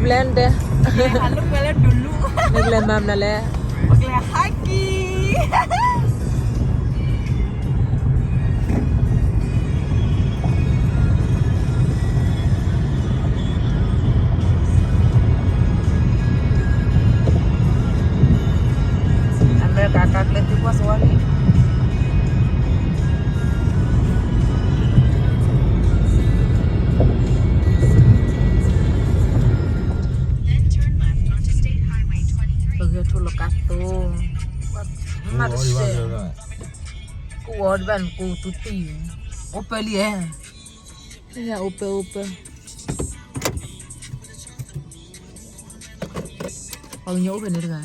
ပျဲၢ်တဲ, နကလဲၤမၤမနုၤလဲၣ်, ပကလဲၤဟဲက့ၤ အမဲရကၤကါကျဲသံကွၢ်စဝါလံ. ပဂဲၤထူလီၤကါသိ, မၤတစဲး, ကဝီၤဒံးဘၣ်နကိးသူတံၢ်, အိၣ်ပၢလံဧါ, အိၣ်ပၢ အိၣ်ပၢ, ပှၤကညီအိၣ်ဖဲန့ၣ်တဂၤ.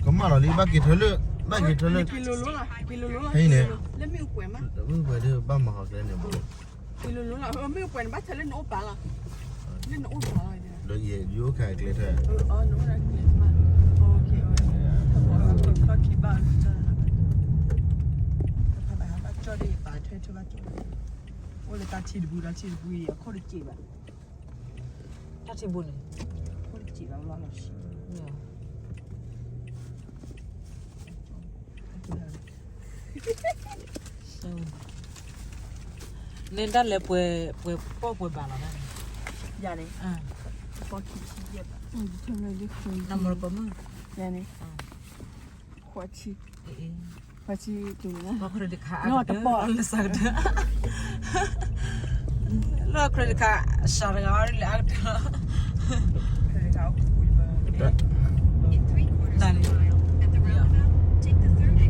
ကမၣ်လီၤလံ ဘၣ်က့ၤထၢလၢ, ဘၣ်က့ၤထၢလၢ, ဟဲန့ၣ်, လၢမ့ၣ်အူပှဲၤမး, လၢမ့ၣ်အူပှဲၤဒ်ဘၣ်မၤဟီကျဲန့ၣ်ဘၣ်. မ့ၣ်အူပှဲၤန့ၣ်ဘၣ်ထၢလၢနအိၣ်ပာ်လီၤ, လၢနအိၣ်ပာ်လီၤ, ဒီးယိၤခါကျဲထၢ, ဘၣ်ကၠီၣ်ဒ်ယပာ်ထွဲထွဲဘၣ်ကၠီၣ်, အိၣ်လၢတၢ်ထံတပူၤ တၢ်ထံတပူၤအံၤ အခိၣ်တစဲးဘၣ်, တၢ်ထံဘိန့ၣ်, အခိၣ်တစဲးဘၣ်လီၤလီၤဆံ န့ၣ်ဒၣ်လဲာ်ပှဲၤ, ပှဲၤပိာ်ပှဲၤဘၣ်လီၤ, ယၤန့ၣ်, ပိာ်ခံဆံယဲၢ်ဘၣ်, နမၤကမၣ်, ယၤန့ၣ်, ဃိးဆံ, ဃိးဆံ, လီၤတပီၢ်, လီၤ credit card စှၤတဂၤလၢအကတၢၢ်,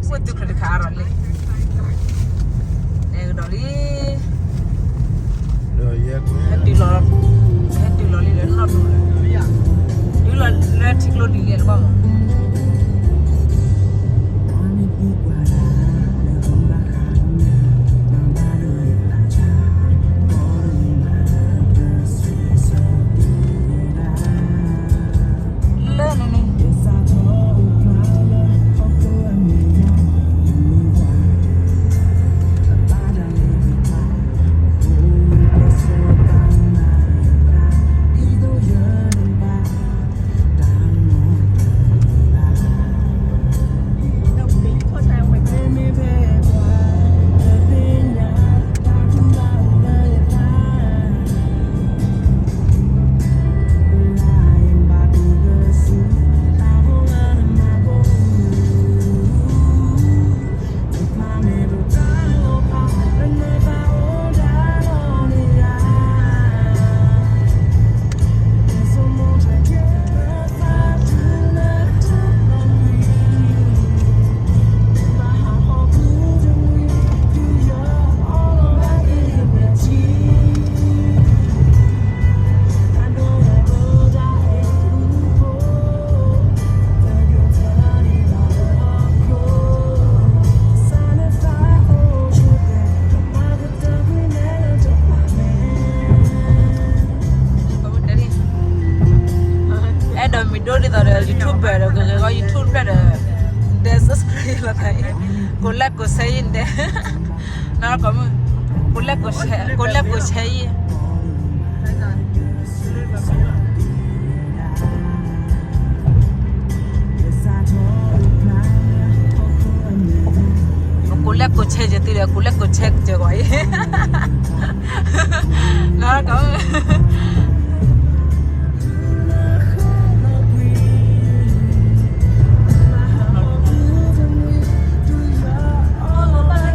ဝဲသု credit card အါထီၣ်လံ, အဲကဒီးလံ, ဟဲတုၤလီၤ, ဟဲတုၤလီၤလံလၢနီၢ်ဒိၣ်လၢ, တုၤလီၤလၢထံကျိနံၤလံတဘၣ်မး. လၢန့ၣ်န့ၣ် အဲၣ်ဒိးမံၤဒိၣ်ဒ်သိးဒီး YouTuber ဒီး ကဂဲၤဂီၤ YouTube ဖျၢၣ်ဒီး ဒဲ subscribe လီၤသးအံၤ, ကိး like ကိး share ယံၤဒဲး, နီၢ်ကီၢ်မုၣ်, ကိး like ကိး share, ကိး like ကိး share ယံၤ ပကိး like ကိး share က့ၤသုဒီး ကိး like ကိး share က့ၤအီၤအံၤ,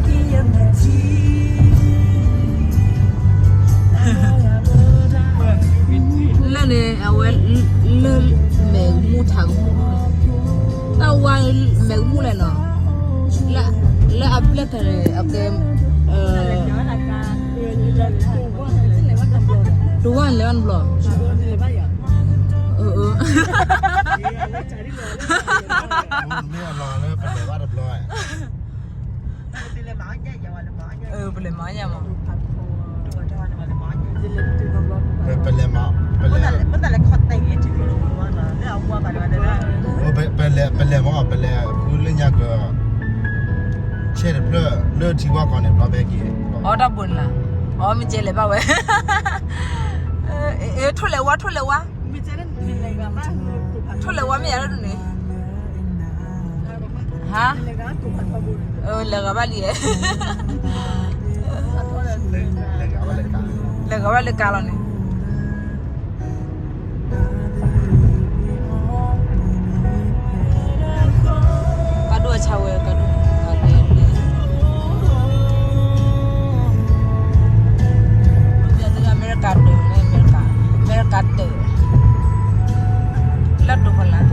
နီၢ်ကီၢ် လၢန့ၣ် အဝဲ လၢမဲာ်မူထးကမူၣ်, တၢ်ဝါမဲာ်ကမူၣ်လဲၣ်နီၤ, လၢအဘျဲၣ်တၢ်န့ၣ် အကဲ တဝါလဲၤဘၣ်တဘျီ, အၢ အၢ မ့ၢ်အလီၤလၢပလဲၤဘၣ်တဘျီ, ပလဲၤမၤညါမး, ပလဲၤမး, ပလဲၤ, ပလဲၤမး, ပလဲၤဖုလၢညါက, ဆဲးတဖျၢၣ်လၢထံဝါကီၢ်န့ၣ် ဘျီဘဲက့ၤ, အီတၢ်ဘိန့ၣ်လီၤ, အီမ့ၢ်ကဲလဲၤဘၣ်ဝဲ, ထိၣ်လဲၤဝါ, ထိၣ်လဲၤဝါ, ထိၣ်လဲၤဝါမ့ၢ်ယၤလၢဒုးန့ၣ်, ဟါ, လဲၤဂၤဘၣ်လံ, လဲၤဂၤဘၣ်လၢကါလီၤန့ၣ်. ကဒိၣ်အဆၢဝဲ, ကဒိၣ်, ကလဲၤလဲၤ, အမဲရကၤတၢၢ်, အမဲရကၤတၢၢ်, လၢတိၤဖီလာ်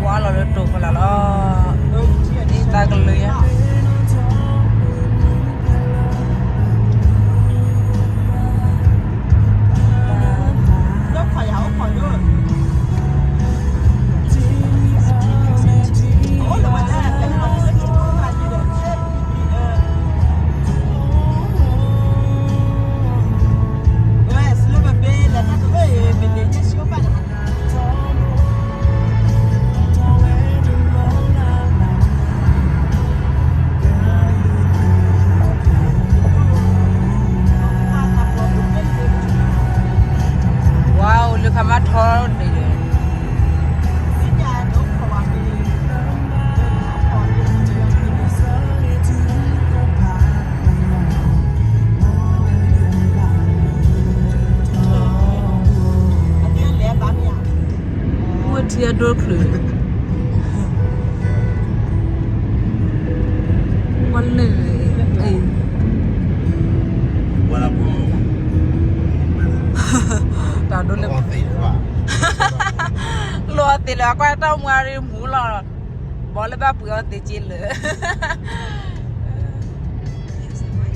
ဝါလီၤလၢတိၤဖီလာ်လီၤ, ဒ်တၢ်ကလုၢ်ယါ. ဝါအိၣ်လၢခါမါထီန့ၣ်, ဝဲထံအဒိချုး, ဝဲလၢ, တၢ်ဒိလၢ, လီၤသ့ၣ်လၢအကွၢ်တၢ်မူအရ့မူလီၤ, ဘီလၢဘၣ်ပှ့ၤအီၤသ့ၣ်က့လၢာ်. အီၣ်မ့ၤ အီၣ်မ့ၤ အီ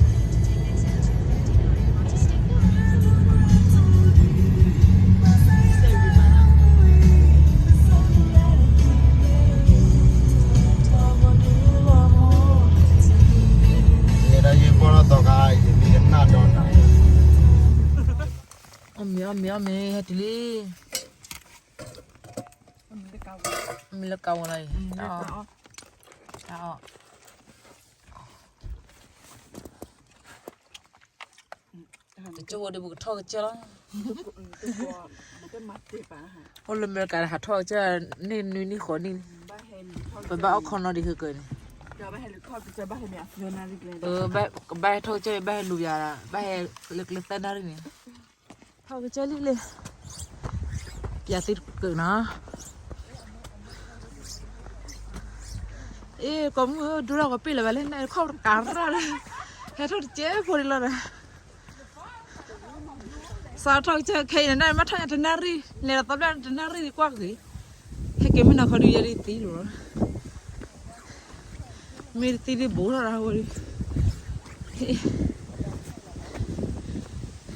ၣ်မ့ၤ ဟဲတုၤလံ, မ့ၢ်လၢကါဝဲလီၤအံၤ, တၢ်အီၣ်, တကၠိဝဲဒီးပကထီၣ်ကစၢၢ်လီၤ, အိၣ်လၢအမဲရကၤဟးထီၣ်ကစၢၢ်, န့ၢ်နွံနံၣ်ဃိးနံၣ်န့ၣ်, ပဘၣ်အီၣ်ခီနီဒံးဃၢၤဃၢၤန့ၣ်, ကဘၣ်ဟဲထီၣ်ကစၢၢ် ဘၣ်ဟဲလူၤယၤ, ဘၣ်ဟဲလၢကျဲသၢနၣ်ရံၣ်န့ၣ်, ထီၣ်ကစၢၢ်လံလံ, ပျးသ့တကၢၢ်နီၤ. အ့ ကိးမုၢ်ဒိၣ်ထီၣ်ကပ့ၢ်လၢၤဘၣ်လၢနခီၣ်တကးရၣ်လၢ, ဟဲထီၣ်တကဲဖိဒံးလီၤဒီး, စးထီၣ်ကစၢၢ်ခဲအံၤန့ၣ် နမ့ၢ်ထီၣ်ညါတနၣ်ရံၣ်, လဲၤဒီးသီဘျၣ်တနၣ်ရံၣ်ကွၢ်ဂ့ၤ, ဟဲက့ၤမ့ၢ်နီၢ်ခီဒုးယဲဒ်သံလီၤ, မ့ၢ်တသံဒ်ဘူးထီၣ်ဒီးဝဲဒၣ်.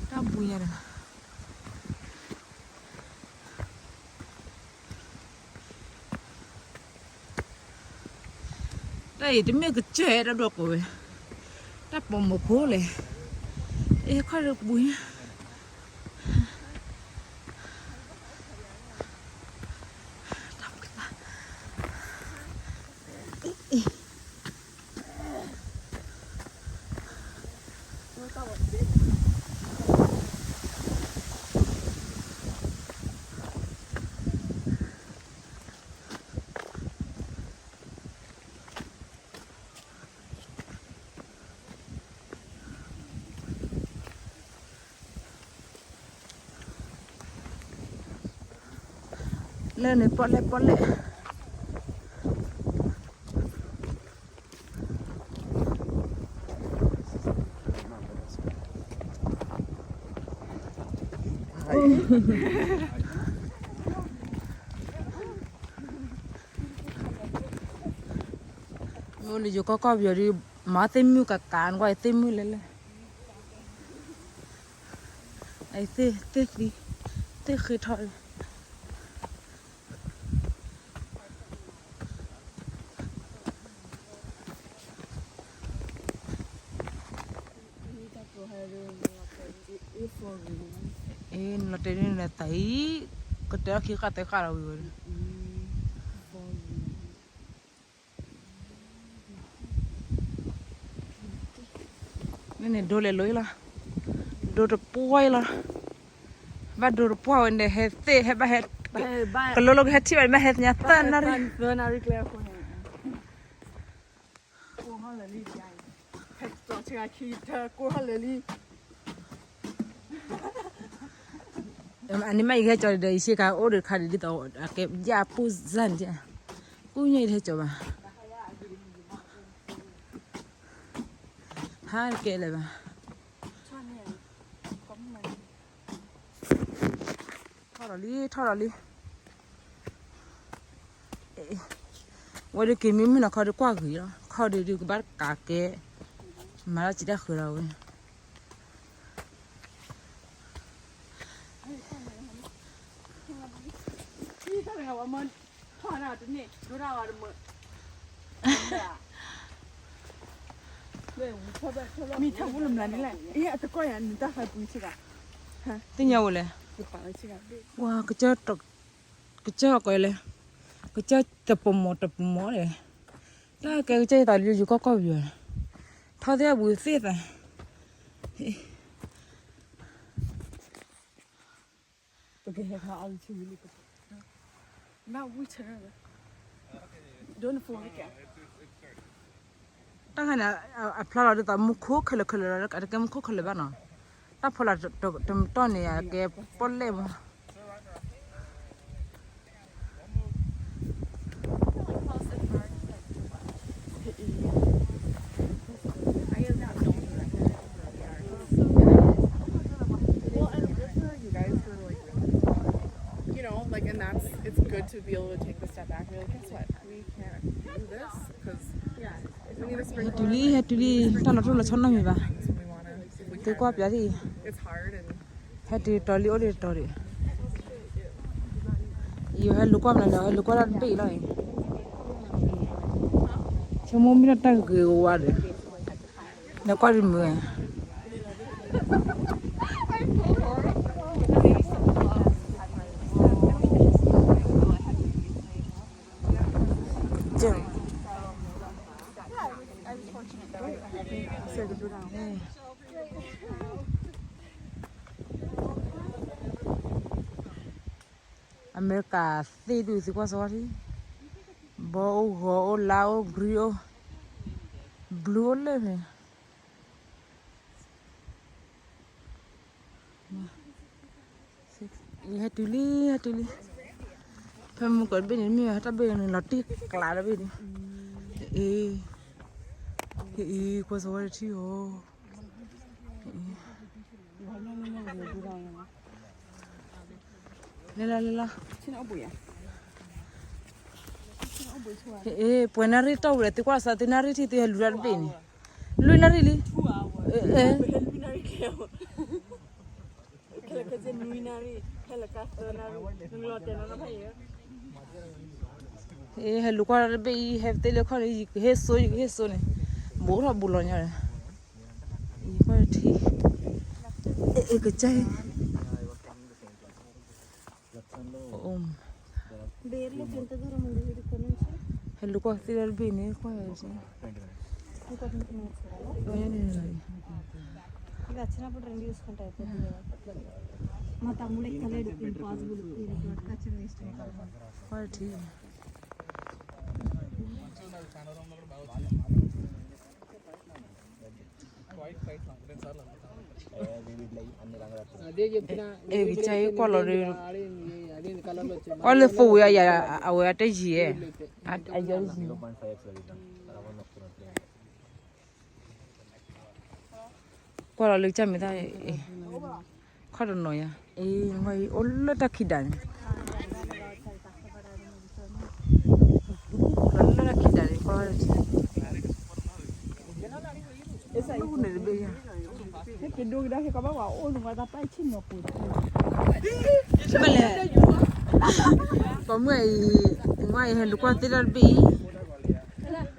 တၢ်ဘှံးညါဒီး, တၢ်အံၤတမ့ၢ်ကစၢၢ်တၢ်ဒိၣ်ကိးဝဲ, တၢ်ပိာ်မုၣ်ဖိလဲၣ်, အ့ခီၣ်ဒီးဘှံးညါ တၢ်ဘှံးညါ. လၢန့ၣ်ပီၣ်လဲၣ်ပီၣ်လဲၣ် မ့ၢ်လၢယိၤကီၢ်ကီၢ်ပယီၤဒီး မၤသ့ၣ်မုၣ်ကကၤ နကွၢ်သ့ၣ်မုၣ်လဲၣ်လဲၣ် အသ့ၣ်သံ သ့ၣ်ဃ့ထီၣ် အ့ နလီၤတဲာ်န့ၣ်နသးအံၤ ကတဲအီၣ်ခံဃာ်သၢဃာ်လီၤဝံၤဝဲ န့ၣ်န့ၣ် ဒိလဲၤလိၤအံၤလီၤ ဒိတပှီၢ်အံၤလီၤ ဘၣ်ဒိတပှီၢ်ဝဲန့ၣ် ဟဲသ့ၣ် ဟဲဘၣ်ဟဲ ကလိလိကဟဲထံၣ်ဘၣ်န့ၣ် ဘၣ်ဟဲသ့ၣ်ညါသၢနၣ်ရံၣ် အန့ၣ်မ့ၢ်ယကဟဲကၠီဒီး ယဆ့ကၤအိၣ်ဒီးတခါဒ်သိး အကဲယၢ်ပူၣ်စၢ်န့ၣ် ကူၣ်ညိၣ်ယတဟဲကၠီဘၣ် ဟါတကဲလၢၤဘၣ် ထီၣ်ဒီးလံ ထီၣ်ဒီးလံ ဝဲဒုးက့ၤမ့ၢ်မုၢ်နီၤ ခီဒုးကွၢ်ဂ့ၤလီၤ ခီဒုးဒုးကဘၣ်တကးကဲ မၤလၢစံးတၢ်ဃၢၤဒီးဝဲ မ့ၢ်ထၢ်ပူၤလၢမျးန့ၣ်လဲၣ် အတကီၢ်ယၤ နတၢ်ဟဲပူၤဆ့ကၤ သ့ၣ်ညါဝဲလဲၣ် ဝါ ကစၢ်ကီးလဲၣ် ကစၢ်တပမီၤတပမီၤလဲၣ် တၢ်ကဲကစၢ်ယသးလၢယိၤကီၢ်ကီၢ်ပယီၤ ထီၣ်သ့ၣ်အပူၤသ့ၣ်သး တၢ်ခါန့ၣ် အဖျါလီၤဒ်သိးမူခိၣ်ခဲလၢာ်ခဲလၢာ်လီၤ အတကဲမူခိၣ်ခဲလၢာ်ဘၣ်နီၤ တၢ်ဖီလာ်တတီၢ်န့ၣ် အကဲပီၣ်လဲၣ်မး You know, like, and that's, it's good to be able to take the step back and be like, guess what? We can't do this, 'cause ဟဲတုၤလံ ဟဲတုၤလံ တၢ်လီၤတိၢ်လီၤဆီနီတမံၤဘၣ် သုကွၢ်ပျးဒ်အံၤ it's hard and ဟဲတုၤတီၤလံ အိၣ်ဒံးတီၤဒံး ယဟဲလူၤကွၢ်မနုၤလဲၣ် ဟဲလူၤကွၢ်တၢ်တဘ့ၣ်အံၤလီၤအံၤ ဆိကမိၣ်မ့ၢ်ဒီးတၢ်ဂ့ၤဂ့ၤဝါဒီး လဲၤကွၢ်ဒ်မုာ် အမဲရကၤ သ့ၣ်ဒုးသုကွၢ်စီဝါထံ ဘီအိၣ်ဂီၤအိၣ်လါအိၣ် green အိၣ် blue အိၣ်လၢန့ၣ် ဟဲတုၤလံ ဟဲတုၤလံ ဖဲမုၢ်ကီးတဘ့ၣ်န့ၣ် မ့ၢ်ဝဲတၢ်ဘ့ၣ်န့ၣ် လီၤတံၢ်ကျးတဘ့ၣ်န့ၣ် အ့ အ့ ကွၢ်စီဝါတထံၣ်ဧိၤ လဲၤလီၤ လဲၤလီၤ အ့ ပှဲၤနၣ်ရံၣ်တီၢ်ဝဲလဲၣ် သုကွၢ်စးသုနၣ်ရံၣ်ထံၣ်သုဟဲလူၤတၢ်တဘ့ၣ်န့ၣ် လွံၢ်နၣ်ရံၣ်လံ အ့ အ့ ဟဲလူၤကွၢ်တၢ်တဘ့ၣ်အံၤ ဟဲသ့လၢခီၣ်န့ၣ် ယကဟ့ၣ်စိ ယကဟ့ၣ်စိန့ၣ် ဘူးထီၣ်ဘူးလီၤညီဒီး ယကွၢ်ထံ အ့ ကစၢ် ဟဲလူၤကွၢ်သ့လၢတဘ့ၣ်န့ၣ် ကွၢ် ကွၢ်ထံ အဲ ကစၢ်အံၤကွၢ်လီၤဒီး ကွၢ်လၢ four wheel အယၤ အဝဲအတယံၤဧဲ, အယီတယံၤ, ကွၢ်လီၤလၢကစၢ်မ့ၢ်တၢ်, ခီၣ်တနီၤယၤ, အံၤ အိၣ်လၢတၢ်ခံဒးန့ၣ်, လၢတၢ်ခံဒးန့ၣ် ကွၢ်လၢ န့ၣ်တဘ့ၣ်ယၤ, မ့ၢ်လဲၣ်, ပှၤမုၢ်အံၤ, မ့ၢ်အံၤဟဲလူၤကွၢ်သ့ၣ်တၢ်တဘ့ၣ်အံၤ,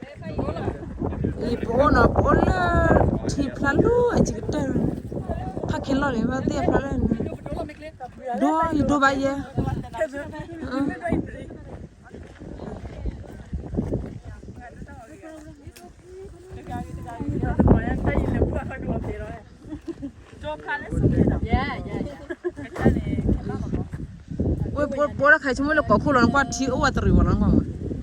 အံၤပအိၣ်နီၤ ပအိၣ်လၢ ထံဖျါလူၤအစကတၢၢ်, ခါခဲလီၢ်န့ၣ် ဘၣ်သ့ၣ်အဖျါလၢန့ၣ်, ဒိယဒိဘၣ်ယဲ ဝဲပှၤတၢ်ခါဆိကမိၣ်လၢကီၢ်ခိၣ်လီၤ နကွၢ်ထံအိၣ်ဝဲတရံးဝဲလီၤ, ထံအိၣ်ဝဲတရံးဝဲလီၤ.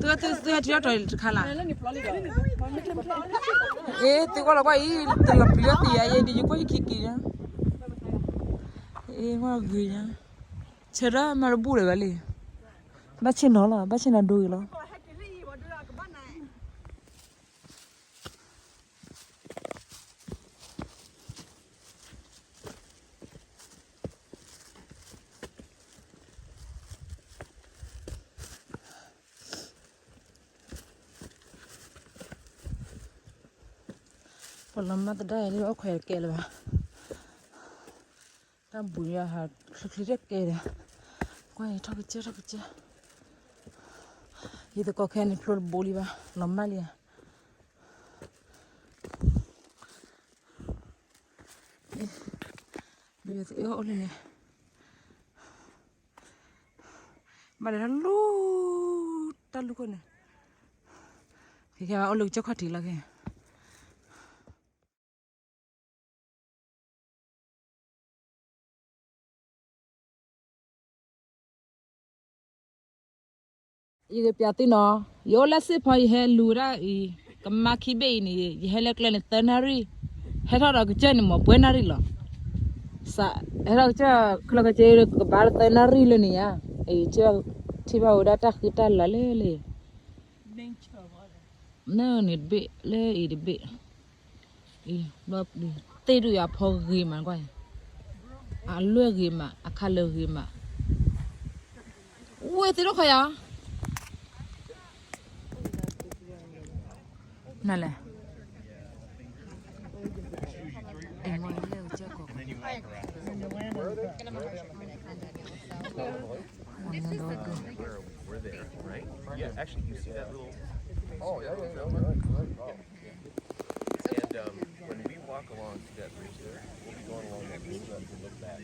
သုသုသုထံၣ်ထီၣ်တခါလၢ်, အ့ၣ်သုကွၢ်လီၤကွၢ်အံၤ တလီၤပျံၤအီၤသံယၤ ယဲဒ်ယကွၢ်ယခံက့ၤညါ, အ့ၣ်ကွၢ်ဂ့ၤညါ, ဆဲးဒၣ်မၤတဘူၣ်လၢၤဘၣ်လံ, ဘၣ်ဆ့ၣ်နီၤလီၤ ဘၣ်ဆ့ၣ်နီၤဒိဂ့ၤလီၤ. ပလီၤမၢ်သဒါလၢအိၣ်ခွဲးတကဲလၢၤဘၣ်, တၢ်ဘှံးယၤဟးချ့ချ့တကဲဒီး, ကွၢ်ယထီၣ်ကစၢၢ်ထီၣ်ကစၢၢ်, ယသကိးခဲန့ၣ်ဖျိတဘိလံဘၣ် လီၤမၢ်လံဧါ. ယသ့ၣ်အိၣ်လၢန့ၣ်, ဘၣ်လဲၤထီၣ်လူၤ, တၢ်လူၤခိၣ်န့ၣ်, ခဲခဲအိၣ်လၢကစၢၢ်ခီၣ်ထံးလီၤခဲ. ယကပျးသုနီၤ, ယအိၣ်လၢစ့ၢ်ဖီ ယဟဲလူၤဝဲဒၣ်အံၤ, ကမါခံဘ့ၣ်အံၤန့ၣ် ယဟဲလၢကျဲန့ၣ်သၢနၣ်ရံၣ်, ဟဲထီၣ်ဒီးကစၢၢ်န့ၣ်မ့ၢ်ပှဲၤနၣ်ရံၣ်လီၤ. ဟဲထီၣ်ကစၢၢ်ချၢကစၢၢ်ကဘၣ်လၢသၢနၣ်ရံၣ်လၢန့ၣ်ဧါ, အံၤ ထံၣ်ဘၣ်ဝဲဒၣ်တၢ်ဃံတၢ်လၤလၢလၢ နန့ၣ်တဘ့ၣ် လၢအံၤတဘ့ၣ်, အံၤ သ့ၣ်ဒုးယၤဖီဂ့ၤမးကွၢ်, အလွဲၢ်ဂ့ၤမး အခါလၢာ်ဂ့ၤမး, ဝဲသ့ၣ်ဒိၣ်ခီယၤ, နလဲၣ် And um, when we walk along to that bridge there, we'll be going along that bridge so you can look back.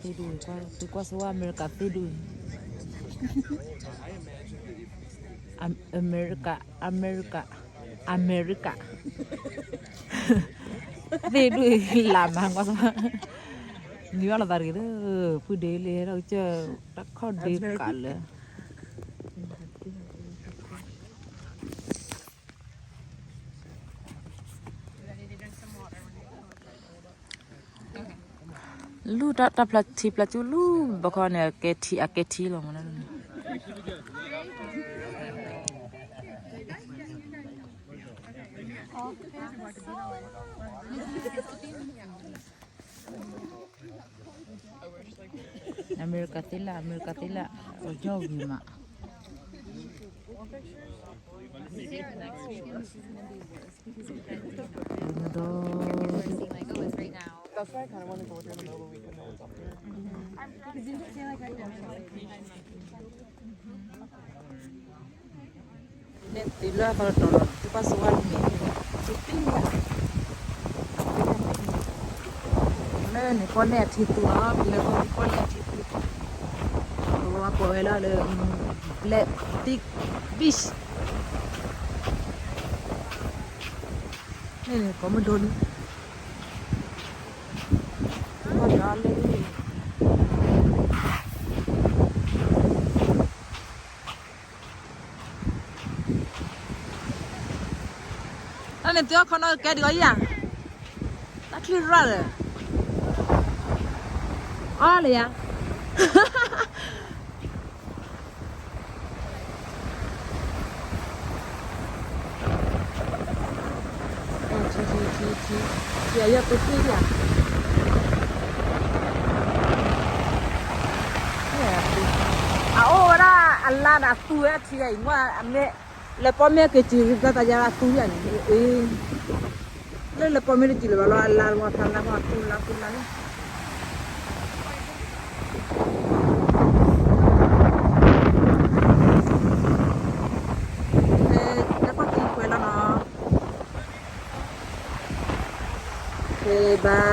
သ့ၣ်ဒူၣ်, သုကွၢ်ဆိဝဲ America သ့ၣ်ဒူၣ်, America, America, America သ့ၣ်ဒူၣ်လၢ်မးကွၢ်ဆိ, နံၤဘၣ်လီၤသးတဂ့ၤ, ဖုဒ့လံ ဟဲထီၣ်ကစၢၢ် တၢ်ခီၣ်ဒ့ကးလၢ လူၢ်တၢ်ဖျါထံဖျါကၠူလူၢ်ဘၣ်ခီန့ၣ် အကဲထံ အကဲထံလီၤမးန့ၣ်. America သ့ၣ်လၢ်, America သ့ၣ်လၢ်, ပယီၢ်ဂ့ၤမး. That's why I kind of want to go with her in the middle of the week and no one's up there. န့ၣ်သ့ၣ်လၢအသီတတီၤလီၤ သုကွၢ်ဆိဝဲန့ၣ် သုပ့ၢ်ဝဲ လၢန့ၣ် ပီၣ်လဲၣ်အထံသူလီၤ, ပလဲၤဃီပီၣ်လဲၣ်အထံသူ, ပဝဲကိးဝဲဒၣ်လၢ Black Big Beach န့ၣ်န့ၣ် ကိးမုၢ်ဒိၣ်န့ၣ် ပှၤဒီးလၢ လၢန့ၣ် န့ၣ်သုခီနီကဲဒ်အံၤဧါ, တၢ်ချံရၣ်လၢ, အီၣ်လၢယၤ ထံ ထံ ထံ ထံ ထံ အယီၢ်တသ့ဧါ, အအိၣ်ဝဲဒၣ်အလါဒီးအသူဝဲအထံဂၤအံၤ မ့ၢ်အမ့ၢ် လဲၤပိာ်မ့ၢ်က့ၤစံး တၢ်တယါအသူယၤန့ၣ်, လၢလဲၤပိာ်မ့ၢ်တစံးလၢၤဘၣ်လီၤ အလါတဝီဖးလါမ့ၢ်အသူလါသူလါလီၤ. တၢ်ကီၢ်သံကွဲလီၤနီၤ, ဘၣ်